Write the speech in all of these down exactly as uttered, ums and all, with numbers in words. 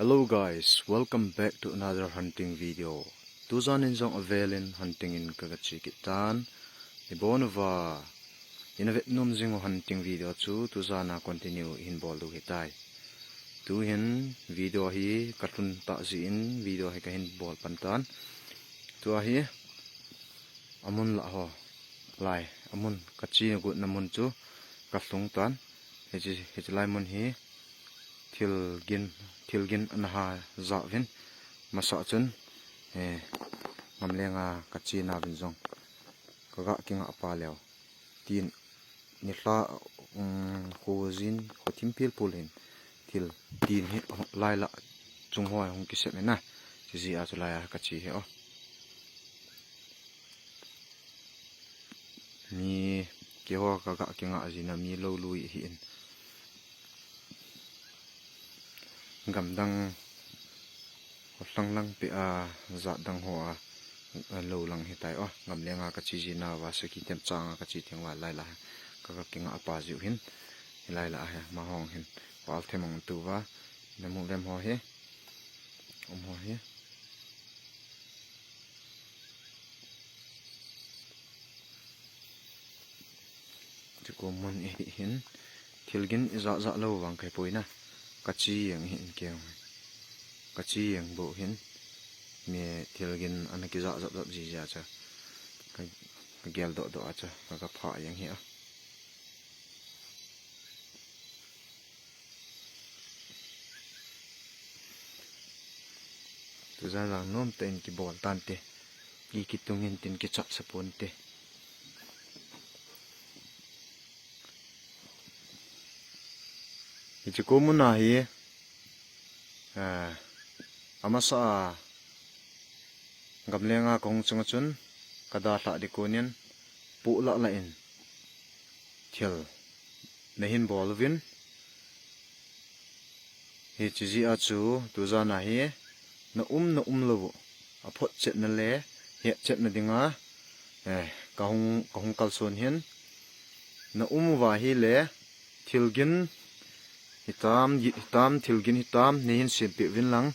Hello guys, welcome back to another hunting video. Tujan in jong avelin hunting in kaga che kit tan. Ibon uva, ina vet nom jing u hunting video chu tujan a continue hin bol diu hitai. Tuhin video hi kalhun tah jeh in video hi kahin bol pan tan. Tua hi amun lah ho lai, amun kache na got na mun chu kalhung tan. Hiche, hiche lai mun hi thil gin, thil gin ana ha ja uvin, masa chun, eh, gamlenga kache na uvin jong kaga kinga pa leu. Tin, nilhah, um, khojin, khothim pilpul hin thil tin hi lai lah chung ho hung kisem in a, chujeh a chu lai a kache hi o. Mi keiho kaga kinga jina mi lou lui hi in. Gamdang, kholhang lang peh a, jat dang ho a, a lou lang hitai o. Gamlenga kache jina uva, sakhi themchang a kache theng uva lai lah a kaga kinga pa jiu hin. Lai lah a hi, amaho hin pal them ong tu uva. Namu lem ho hi. Um ho hi. Chuche ko mun hi hin thil gin ija ja lou vang kahi poi na. Kache jeng hin kei. Kache jeng bou hin. Mi thil gin ana kija jap jap ji ja cha. Ka, kagel doh doh a cha. Ka, kaphah jeng hi a. Tujan jong nom tah in kibol tante. I kitung in tin kichat sa ponte. Hiche ko mun a hi, ah, amasa a gamlenga kahung chunga chun kadalhah ding konin puh lah lah in thil nahin bol uvin. Hiche jeh a chu tujan a hi na um na um lou u, aphotchetna le hetchetna dinga, eh, kahung, kahung kalson hin. Na um uva ahile thil gin hitam, hitam, thil gin hitam neihin sempeh uvin lang.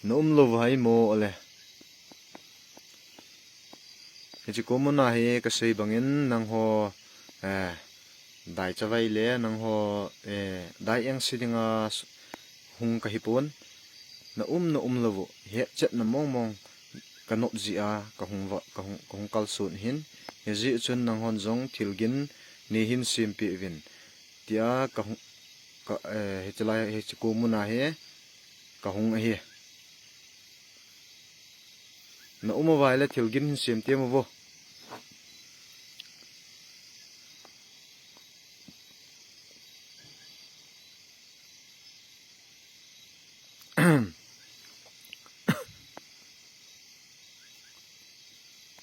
Na um lou u ahi mo le. Hiche ko mun a hi kasei bangin nangho, eh, dai chavai le nangho, eh, dai engse dinga s-, hung kahi pon. Na um na um lou u, hetchetna mong mong kanop jeh a kahung va, kahung, kahung kalson hin. Hijeh chun nanghon jong thil gin neihin sempeh uvin. Tia kahung, ka, eh, hiche lai, hiche ko mun a hi kahung ahi. Na um uva ahile thil gin hin sem temo vo.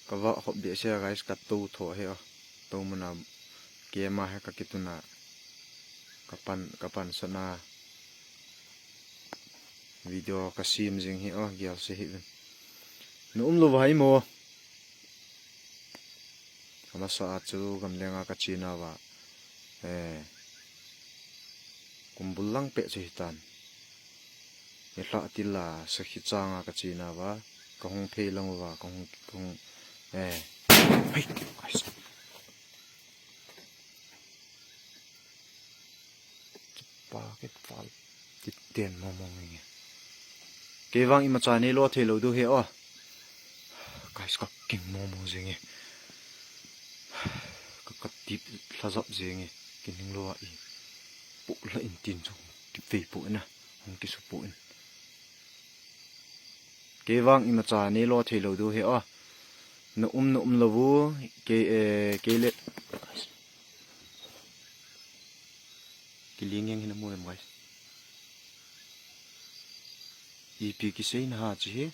Kavah khop behseh a guys, katou tho hi o. Tou mun a keima hi kakituna. Kapan, kapan sona. Video kasem jing hi o, gel se hih uvin. Na um lou u ahi mo. Amasa a chu gamlenga kache nauva, eh, kum bul lang peh chu hitan. Nilhah til a sakhi chang a kache nauva, kahung phei lang uva, kahung, kahung, eh. Hei, guys. Pa kipal kiten mong mong nge. Kei vang imacha neilo thei lou diu hi o. Guys, kaking mong mong jeng e. Ka, katip lhajap jeng e. Kining lou a i. Pu la in tin chu. Kipei pu in a. Hung kisu pu in. Kei vang imacha neilo thei lou diu hi o. Na um na um lou u. Kei, eh, kei le. Kiling jeng hin amu em guys. Ipi kiseina ham chi hi.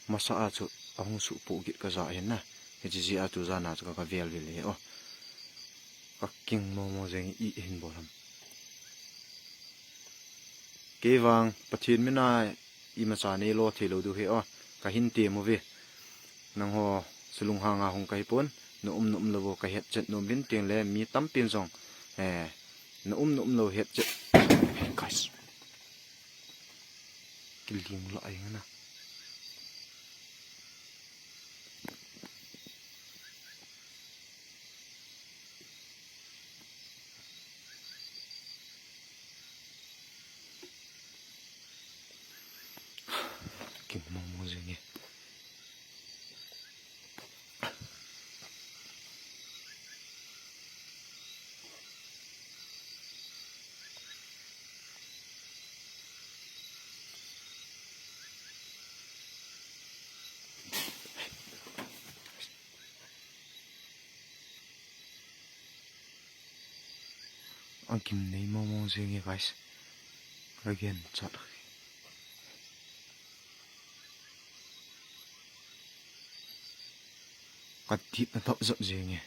Masa a chu ahung suhpoh kit kaja hin na. Hiche jeh a tujan a chu ka, kavel vil hi o. Ka king momo jeng, i hin bol ham. Kei vang Pathen mina imacha nei lo thei lou diu hi o. Ka hin ti mo ve. Nangho sulung hanga hung ka hi pon, na um na um lou ka het chet nom vin ting le mi tampin jong, eh, na um na um lou het chet. Guys. Kiling lo ai ngana. King momo jeng e. Agim nei momo jeng e, guys. Again, chat. Ka tip na tap jap jeng e.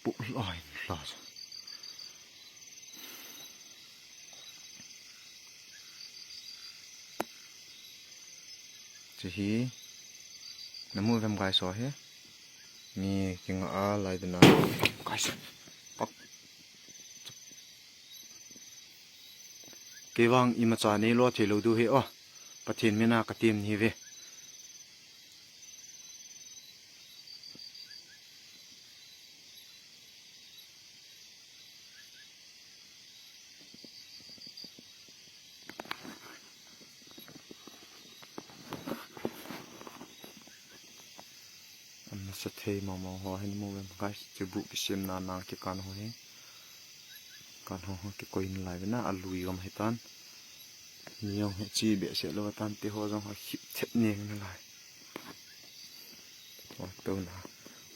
Pu lai la. Chi hi. Na mu vem guys o hi. Mi kinga a lai dena. Guys. Pak. Kei vang imacha nei lo thei lou diu hi o. Pathen mina ka tem ni ve. An nasa thei momo ho hin mu vem guys, chibu kisim na na kikan ho hi. Kan ho ho kikoi in lai vena, a lui gam hitan. Ni jong hi chi behseh lou tan, ti ho jong ho khip thet ni na lai. Ho to na.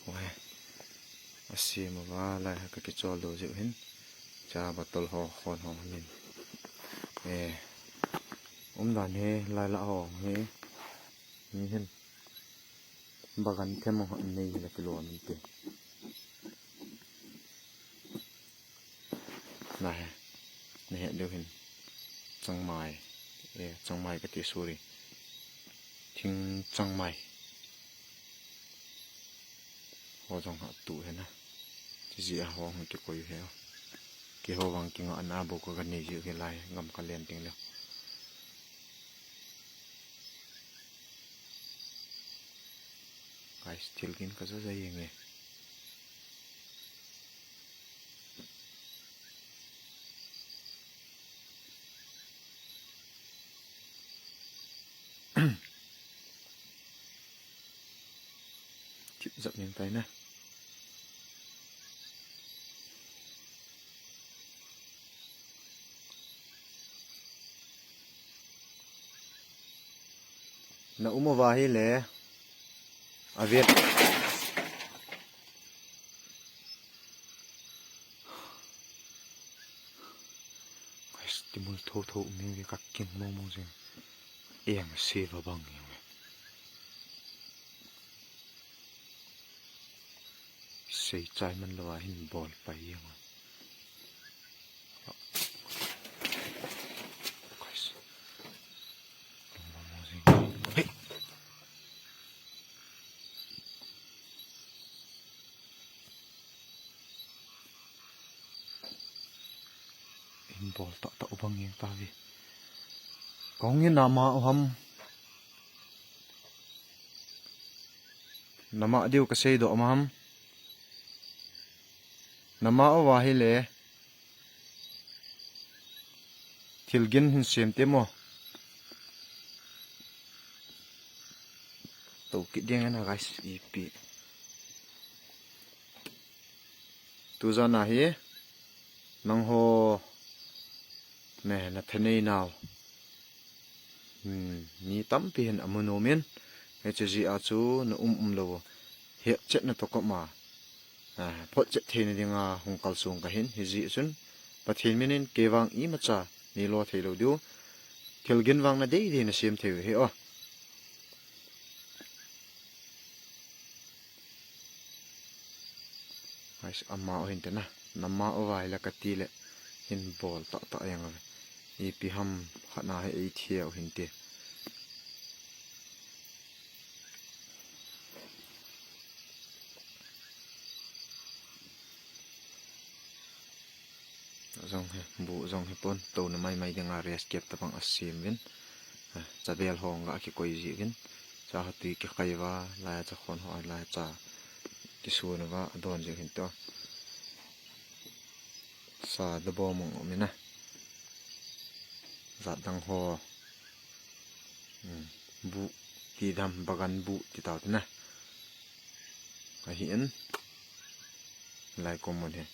Ho he. A sim a va lai ha ka kichol do jiu hin. Cha bottle ho khon ho min. Eh. Um dan he lai la ho he. Ni hin. Bagan them ho nei la kilo min te. Na he, na he deu hin. Changmai. Eh, changmai ka ti, sorry. Thing changmai. Ho jong ha tu he na. Chi ji a ho hung kikoi he. Kei ho vang kinga na bo ko ka nei ji he lai. Gam ka len ting le. Guys, thil gin ka ja ja jeng e. Chip jap ning tai na. Na um uva hi le. A vet. Guys, timul tho tho um ve, ka king momo jeng. Eng se va bang jeng. Sei chai man lou a hin bol pai jeng. Guys. Hey. In bol ta ta u bang jeng ta ve. Kong in nama u ham. Nama diu ka sei do ma ham. Nama uva hi le. Thil gin hin sem te mo. To kit ding na guys, ipi. Tu jan a hi nangho ne na thanei nau. Hmm, mi tampi hin amu nom in. Hiche ji a chu na um um lou. Het chet na to koma. Ah, phot chet theina dinga hung kalsong ka hin, hijeh chun Pathen minin kei vang imacha nei lo thei lou diu. Thil gin vang na dei dei na sem thei u hi o. Guys, ama o hin te na. Nama uva hila kati le hin bol tah tah jeng uve. Ipi ham khat na hi ei thiu hin ti. Jong hi, bu jong hi pon, touna mai mai dinga rest kep tabang asem uvin. Eh, chabel ho nga kikoi ji uvin. Cha ho tui kikhai uva, lai cha khon ho, lai cha kisun uva, adon ji uvin to. Sa da bom ong um in a. Jat dang ho. Hmm. Bu ti dam, bagan bu ti tau tin a. Ahi in. Lai ko mun hi.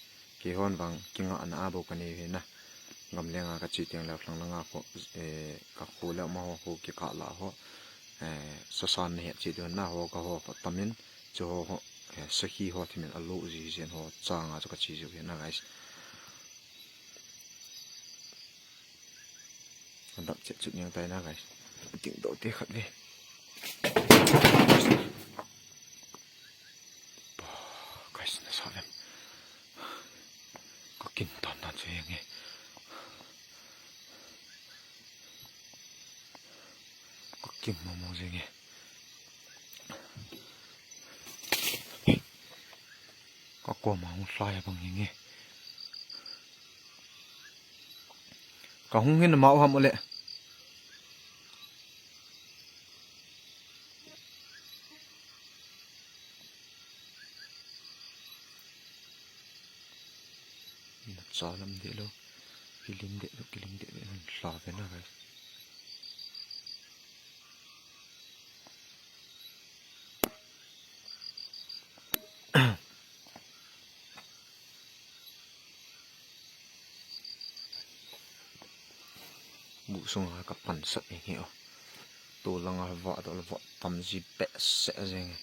Keihon vang kingahna a bou kanei u hi na. Gamlenga kache teng le lhang langa kho, eh, kakho le amaho kho kikah la ho. Eh, sasan na het che diu na ho, kaho kho tamin. Chu ho ho, eh, sakhi ho thimin alo ji jen ho changa chu kache jiu hi na, guys. Adap chet chut niang tai na, guys. Ting do te khat ve. Bah, guys, nasa vem. Ka kin tan tan chu jeng e. Ka kin mo mo jeng e. Ka koma hung lhai bang jeng e. Ka hung hin ama u ham u le. Na cha lam de lo. Kilim de lo, kilim de lo. Hung lha ve na, guys. Bu sunga ka pansat e nge o. Tu langa va do va tam ji behseh jeng e.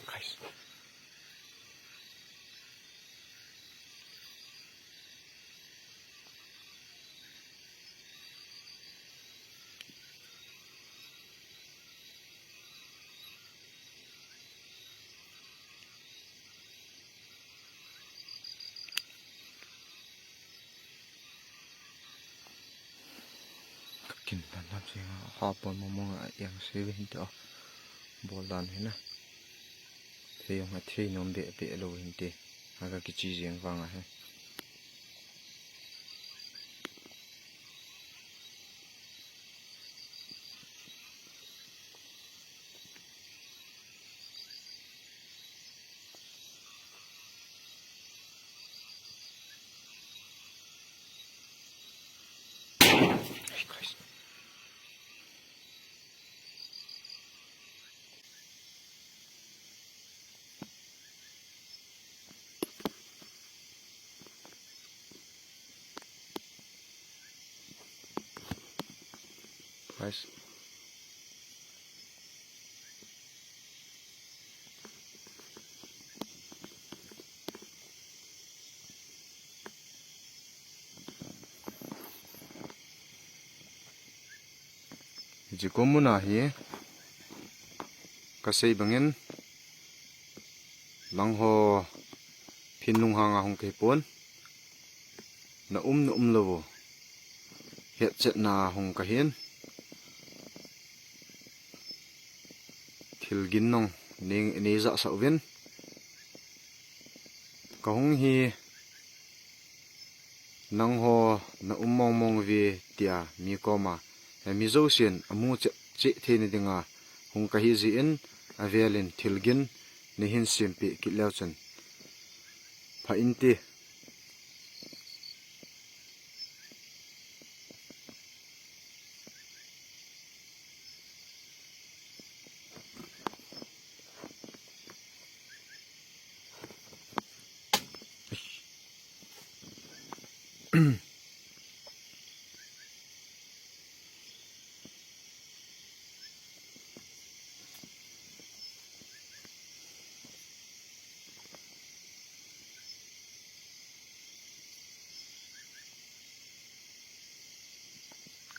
Guys. Ka kin tan tan che nga, ha pon mong mong a, yang se ve hin te o. Bol dan hin a. Thei jong a thei nom be be lo hin te. Ha ka kichi jeng vang a he. Guys. Hiche ko muna hi kasei bangin nangho phin lunghanga hung kahipon, na um na um lou u hetchetna hung kahin, thil gin nong nei, nei jahsah uvin. Kahung hi nangho na um mong mong uve tia mi koma, eh, mi jousen amu cheh cheh theina dinga hung kahi jeh in, avelin thil gin neihin sempeh kit leu chun pha inte.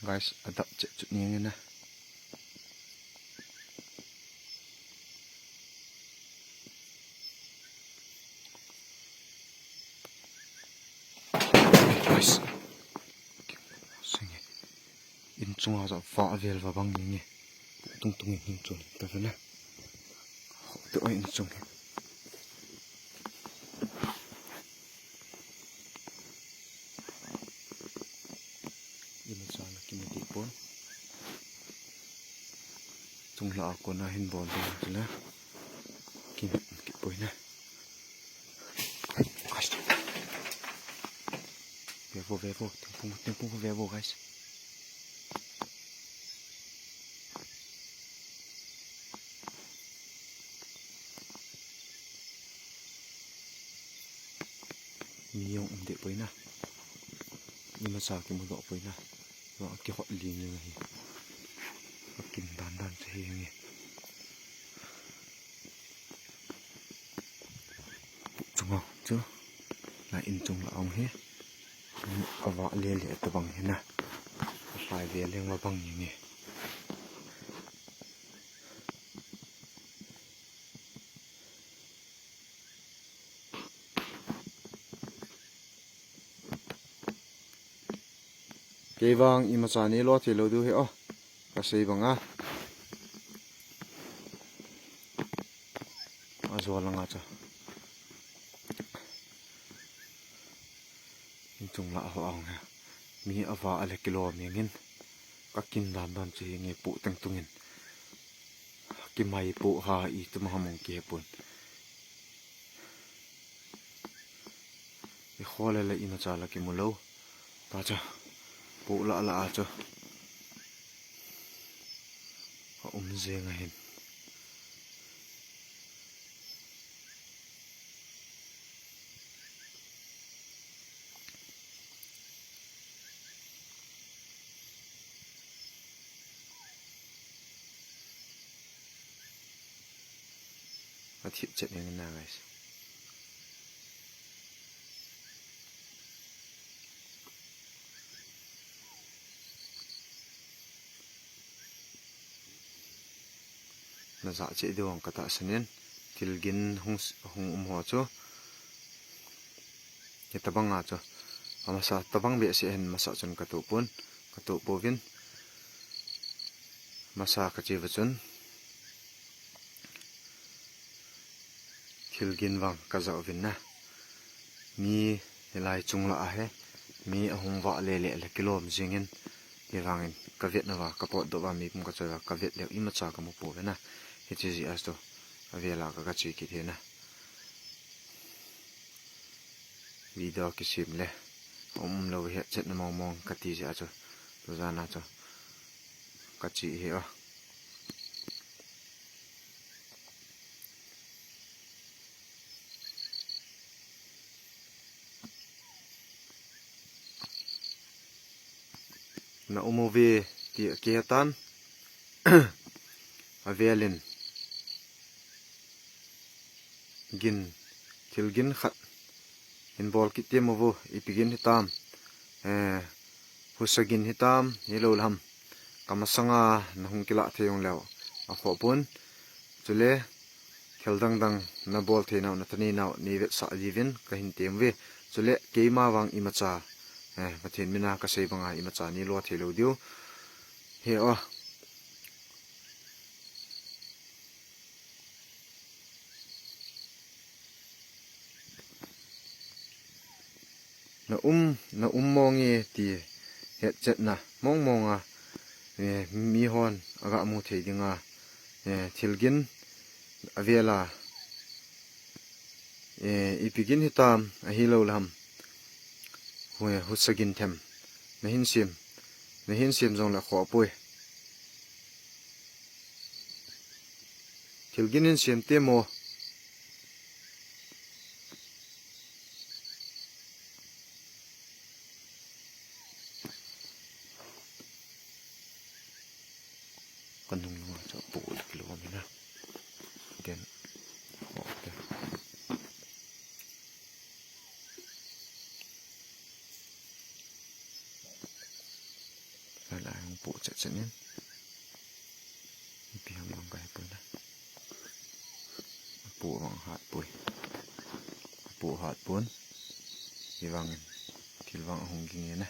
Guys, adap chet chut ni nge na. Guys. Senge. In chunga ja va vel va bang ni nge. Tung tung in hin chun ta ve na. Te oi in chung. Imacha la kimu deh pon. Chungla a kona hin bol ding chule. Kin kipoi na. Guys. Ve vo, ve vo. Thingphung, thingphung ve vo, guys. Mi jong um deh poi na. Imacha kimu doh poi na. Kihot ling jeng ahi. Akin dan dan chu hi nge. Chunga chu. La in chung la ong hi. Ava le le ta bang hi na. Lai ve leng va bang hi nge. Kei vang imacha nei lo thei lou diu hi o. Ka sei banga. Ajo langa chu. In chung la ho ang he. Mi ava a le kilom jeng in. Ka kin dan dan chu hi nge pu teng tungin. Kimai pu ha i tu ma ha mong ki he pun. I khole le imacha la kimu lou. Ta chu. Pu la la a chu. A um jeng ahin. Athip chet ning na, guys. Na ja che diu ang ka tahsan in, thil gin hung s-, hung um ho chu. Hitabang a chu. Amasa tabang behseh hin masa chun ka tuh pon, ka tuh pouvin. Masa ka che uva chun. Thil gin vang ka ja uvin na. Mi hilai chung la a he. Mi ahung vah le le le kilom jing in. Hivangin ka vet nauva, ka potdoh uva, mi pum ka choi uva, ka vet leu imacha ka mu pouve na. Hiche jeh a chu. Avel a ka, ka che kit hi na. Video kisem le. Um lou hi chet na mong mong ka ti jeh a chu. Tujan a chu. Ka che hi o. Na um uve ti akihe tan. Avel in. Gin, thil gin khat hin bol kit temo vo, ipi gin hitam, eh, husa gin hitam, hilou le ham. Ka masanga na hung kilah thei jong leu, akhoh pon. Chule, thil dang dang na bol thei nau, na thanei nau, nei vetsah jiuvin, ka hin tem uve. Chule, keima vang imacha, eh, Pathen mina ka sei banga imacha nei lo thei lou diu. He o. Na um, na um mong e ti hetchetna mong mong a, eh, mihon aga mu thei dinga, eh, thil gin avel a, eh, ipi gin hitam ahilou le ham. Hu-, husa gin them. Na hin sem, na hin sem jong le khoh poi. Thil gin hin sem temo. Ka nung nung a chu pu le kilom na. Den. Okay. Ala Pu chet chet in. Ipi ham lang ka hepoi na. Pu vang hat poi. Pu hat pon. Hivangin thil vang ahung ging e na.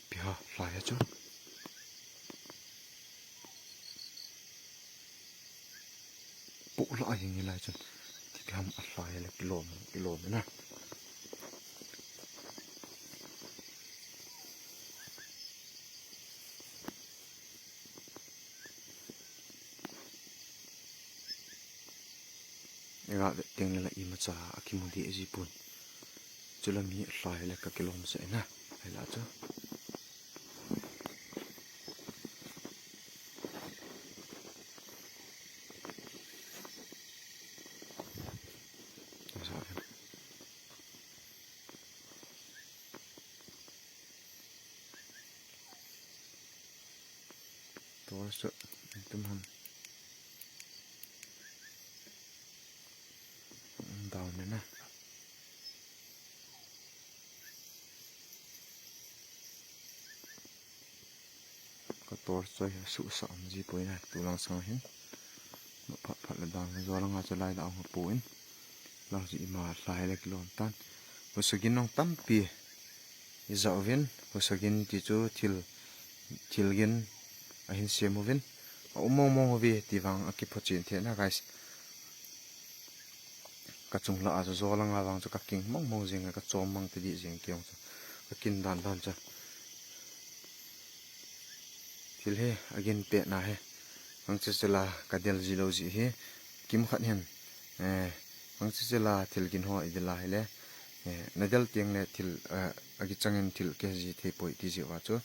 Ipi ham lhai a chu. Pu la a hing hilai chun. Ipi ham a lhai le kilom, kilom na. Ega ve teng le la imacha akimu di ji pon. Chula mi lhai le ka kilom se na. Ai la chu. Sa ve. Tua sa, tum ham. Down na. Ka torch choi hi asuhsah um ji poi na, tulang sang hin. Phat phat le dang, jo langa chu lai da hung pon. Lang chu ima lhai le kilom tan. Husa gin nong tampi. I ja uvin, husa gin ti chu thil, thil gin ahin sem uvin. A um mong mong uve ti vang a kiphot chen thei na, guys. Ka chung la a chu jo langa vang chu ka king mong mong jing, ka chom mang ti di jing kei jong chu. Ka kin dan dan chu. Thil hi agin pet na hi. Ang che che la ka del ji lou ji hi. Kimkhat hin. Eh, ang che che la thil gin ho i del a hile. Eh, na del teng le thil, eh, agi changin thil ke ji thei poi ti ji uva chu.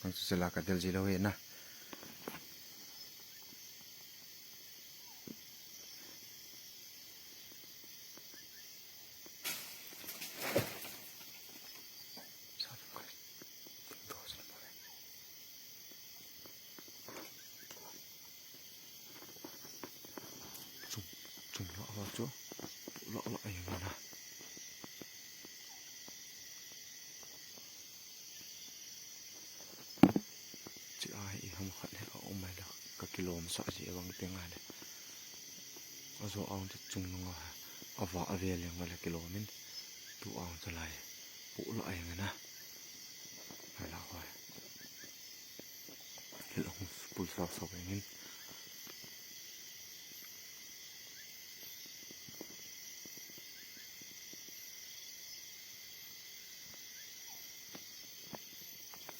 Ang che che la ka del ji lou hi na. Chung, chung la la chu. La la ai na. Chi a hi i ham khat le a um mai le ka kilom sah ji vang teng a le. A jo ang te chung nung a, a va a ve leng va le kilom in. Tu ang te lai. Pu la ai nga na. Ai la hoi. Hil hung pul sa sa ve ngin.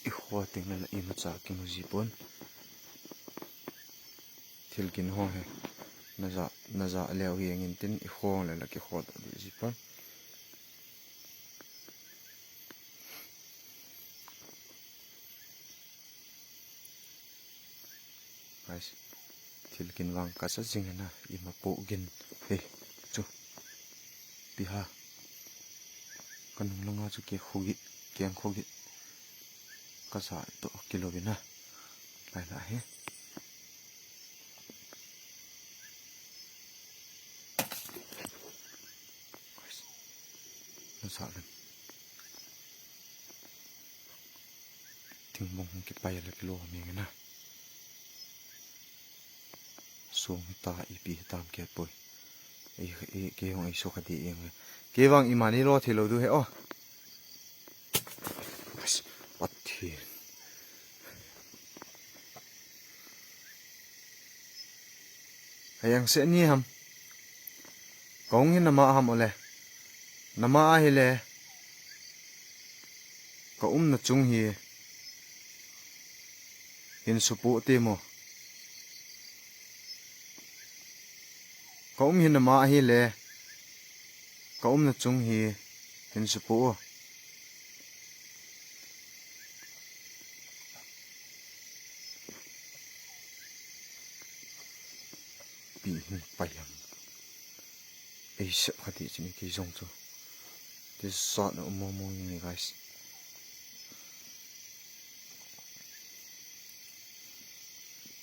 I kho teng le la imacha kimu ji pon. Thil gin ho hi. Na ja, na ja leo hi engin tin i kho le la kikho ta di ji pon. Guys, thil gin vang ka sa jing na, ima pu gin. Hei, chu. Ipi ham. Ka nung langa chu ke khugi, keng khugi. Ka sa to kilo vina. Lai la hi. Guys, na sa lem. Thingmong hung kipai le kilom inge na. Song hita ipi hitam kei poi. Ei, ei, kei hung ei so kha di inge. Kei vang imani lo thei lou diu he o. As, Pathen. Hei ang se ni ham. Ka hung hin nama ham ole. Nama ahile. Ka umna chung hi. Hin supu ti mo. Ka um hin nama ahile. Ka umna chung hi. Hin supu. Pai ham. Ei sep kha ti chini kei jong chu. Ti sat na um mo mo ni guys.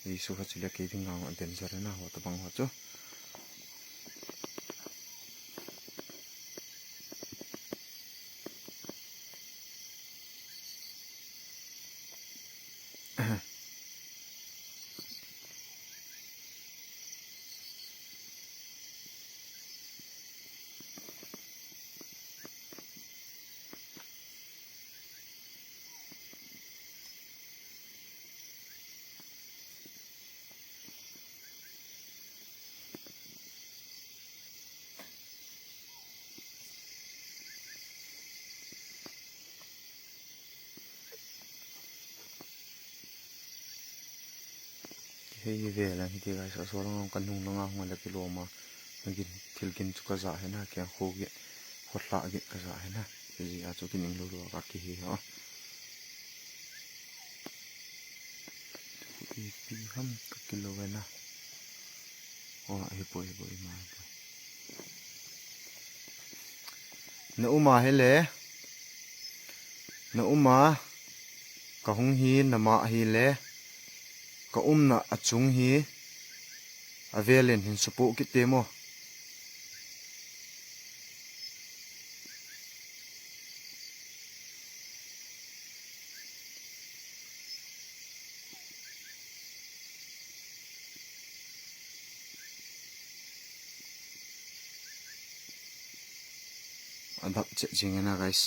Ei su kha chile kei ding ngang an den sar na ho ta bang ho chu. Hei vel a hiti guys, asol lang kan hung lang a hung le kilom a, gin thil gin chu ka ja hena, kiang kho gin, kho hla gin ka ja hena, hijeh a chu kining lou lou a ka kihe a. Ipi ham ka kilou hena. O, hipoi, hipoi, ima, hipoi. Na um a hile, na um a, ka hung hi, na ma hile, ka umna a chung hi, a vel in hin support kit te mo. A dap chet jing e na, guys.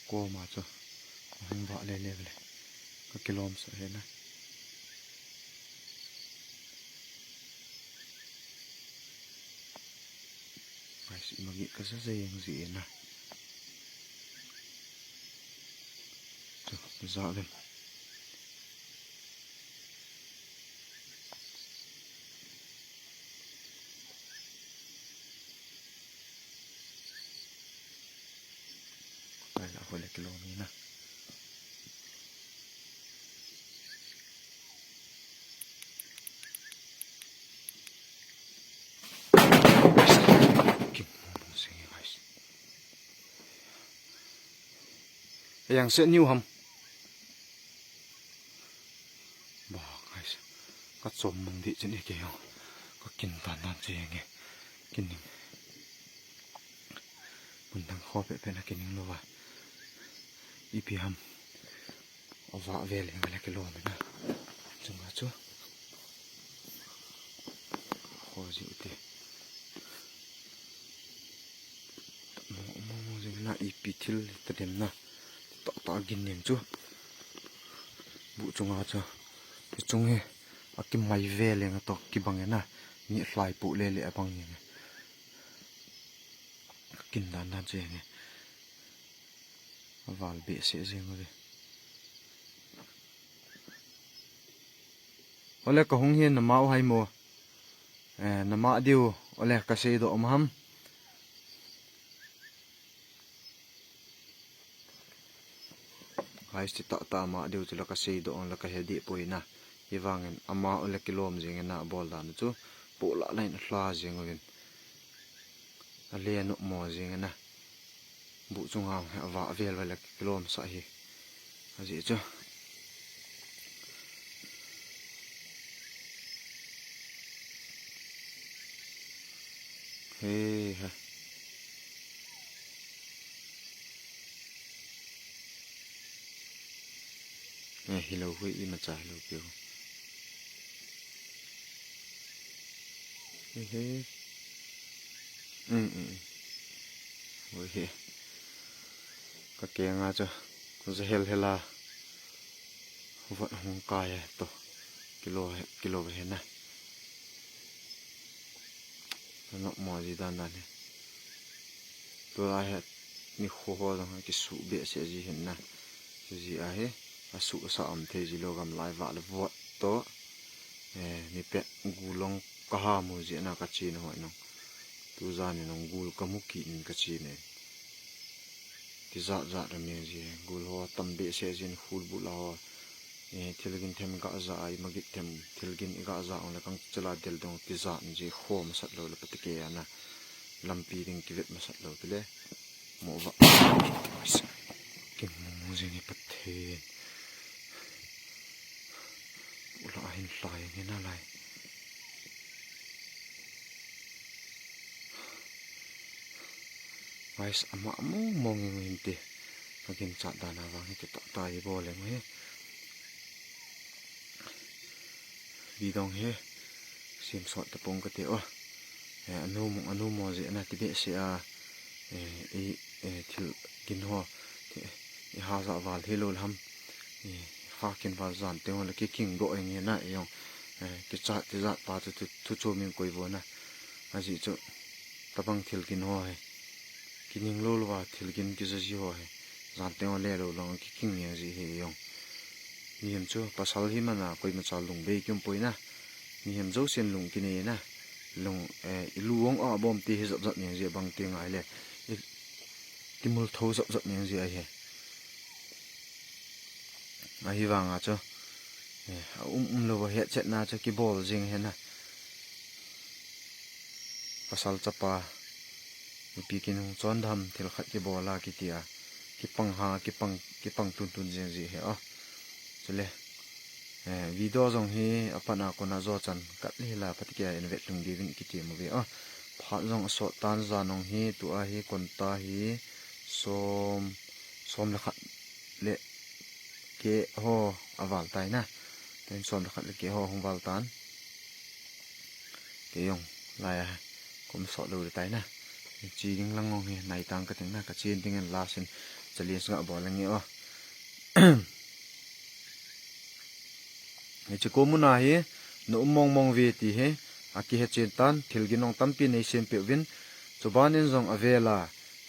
Koma chu ahung vah le le le. Ka kilom sah e na. Guys, ima gih ka sa sa jeng ji e na. Chu, ja le. Kai la hoi le kilom e na. Kin mo mo se guys. Yang se niu ham. Ba, guys, ka chom mang di chen e kei ho. Ka kin tan tan che nge. Kining. Mun dang kho pe pe na kining lou va. Ipi ham. Ava vel e nga le kilom e na. Chunga chu. Kho ji u te. Mo, mo, mo, jing na ipi thil ta dem na. Ta, ta gin ning chu. Bu chunga chu. Ti chung hi. A kimai ve leng a to kibang e na. Ni hlai pu le le a bang e. Kin dan dan che nge. A val be se jing ve. Ole ka hung hin na mau hai mo. Eh, na ma diu, ole ka sei doh um ham. Guys, ti ta ta ma diu chu la ka sei doh, la ka he di poi na. Hi vangin ama ole kilom jing na bol dan chu. Pu la lain hla jing uvin. A le no mo jing na. Bu chunga hung hi a vah vel vel a kilom sah hi. Ajeh chu. He ha. Eh, hilou hui imacha hilou piu. Ehe. Um, um, um. Oi he. Ka kenga chu. Ka ja hel hel a. Vat hung kai e to. Kilo he, kilo he na. Ka nok mo ji dan dan he. Tulai he. Ni kho ho jong kisu be se ji hin na. Ji a he. A su sa am thei ji lou gam lai va le vot to. Eh, mi pe gu long Kaha mu jeh na kache na ho nung. Tujan in nung gul kamu kit in kache na. Tijat jat a mi ji gul ho tam behseh jin khulbul a ho. Eh, thilgin them ga ja a, i magit them thilgin i ga ja ong le kang chela del dong tijat ji kho masat lou le pati ke ana. Lampi ding kivet masat lou tile. Mo va. King mo mo jing i Pathen. Ula hin lai nge na lai. Guys, ama mong mong nge hin te. Agin chat dan a vang hi te ta ta i bol le nge. Video hi sim sot ta pong kate o. Eh, anu mo, anu mo jeh na ti behseh a. Eh, i, eh, thilgin ho. Ti, i ha ja val hi lou le ham. I ha kin val jan te ho le ki king do eng na i ong. Eh, ki chat ti jat pa tu, tu, tu chu min koi vo na. Aji chu tabang thilgin ho he. Ki ning lou lou va thilgin ki ja ji ho he. Jan te ho le lou long ki king nge ji he i ong. Mihem chu pasal hi mana koima cha lung bei ki um poi na. Mihem jousen lung ki nei na. Lung, eh, i lu ong a bom ti hi jap jap nge ji bang ti ngai le. I, ki mul tho jap jap nge ji a he. Ahi vang a chu. Eh, a um um lou va het chet na chu ki bol jing he na. Pasal chapa. Ipi kin hung chon dam thil khat ki bol a ki ti a. Ki pang ha, ki pang, ki pang tun tun jing ji he o. Chule. Eh, video jong hi a pan a kon a jo chan kat le la pati ke a in vet lung di vin ki ti mo ve o. Phat jong a sot tan jan ong hi tu a hi kon ta hi som, som le khat le ke ho a val tai na. Ten som le khat le ke ho hung val tan. Ke ong lai a kum sot lou le tai na. Chi ding lang ong hi nai tang ka ting na ka chin ding an la sin challenge nga bol lang nge o. Hiche ko muna hi na um mong mong ve ti hi a kihe chen tan thilgin ong tampi nei sem pe uvin. Chuban in jong a vel a,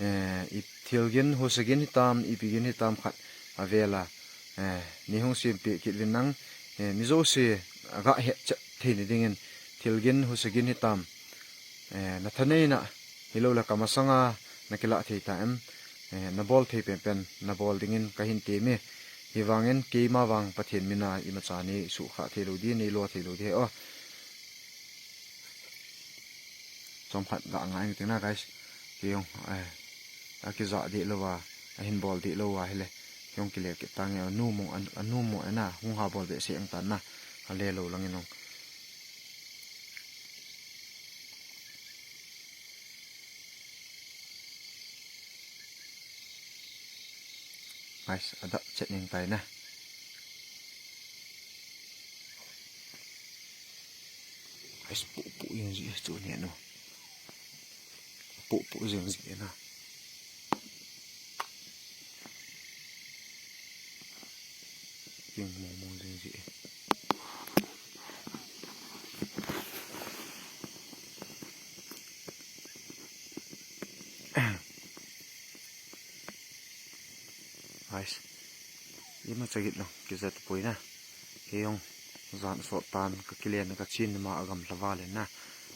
eh, i thilgin husagin hitam, ipi gin hitam khat a vel a, eh, nei hung sem pe kit uvin nang, eh, mi jouse a ga het chet thei ni ding in thilgin husagin hitam, eh, na thanei na hilou le ka masanga na kila thei ta em, eh, na bol thei pen pen na bol ding in ka hin ti mi. Hi vang in keima vang Pathen mina i macha nei su kha thei lou di, nei lo thei lou di he o. Chom khat ga ngai nge ting na, guys. Ke ong, eh, a ki ja di lou va, a hin bol di lou va hile. Ke ong ki le ki tang e, a nu mo, a, a nu mo e na, hung ha bol behseh ang tan na, a le lou lang in ong. Guys, a dap chet ning tai na. Guys, pu pu jing ji chu ne no. Pu pu jing ji na. King mo mo jing ji. Guys, ima chagit long, kijat poi na. Ke ong, jan sot tan, ka kile na ka chin ma agam lava le na.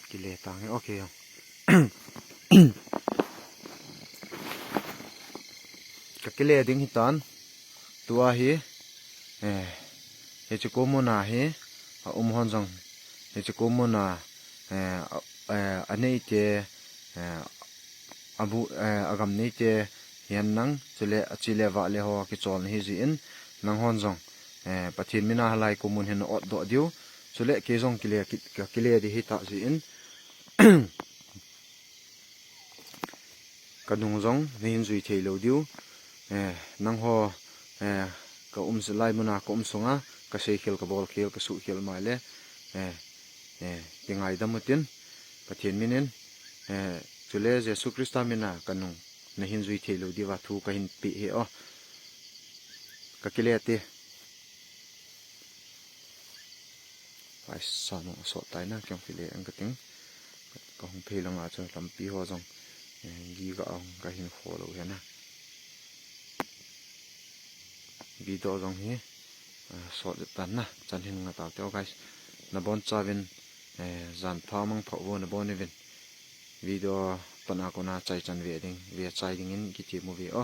Kile tang e, okay ong. Ka kile ding hi tan, tu a hi, eh, hiche ko muna hi, a um hon jong, hiche ko muna, eh, a, eh, a nei te, eh, a bu, eh, a gam nei te, hian nang, chule, a chi le va le ho, ki chol na hi ji in, nang hon jong, eh, Pathen mina halai ko mun hin ot do diu, chule, ke jong kile, ki, ka kile di hi ta ji in, ka nung jong na hin jui thei lou diu. Eh, nang ho, eh, ka um lai muna ka um sunga, ka sei khel, ka bol khel, ka suh khel mai le, eh, eh, ki ngaidam utin, Pathen minin, eh, chule Jesu Christa mina ka nung na hin jui thei lou diu va thu ka hin pe hi o. Ka kile te. Paisa nung a sot tai na, kei jong kile ang ka ting. Ka hung phei lang a chu lampi ho jong, eh, gi ga ong ka hin kho lou hi na. Video jong hi, eh, sot jep tan na, chan hin nga tau te o guys. Na bon chauvin, Eh, jan pha mangpha u nabon uvin. Video patna kona chai chan ve ding, ve chai dingin kitem uve o.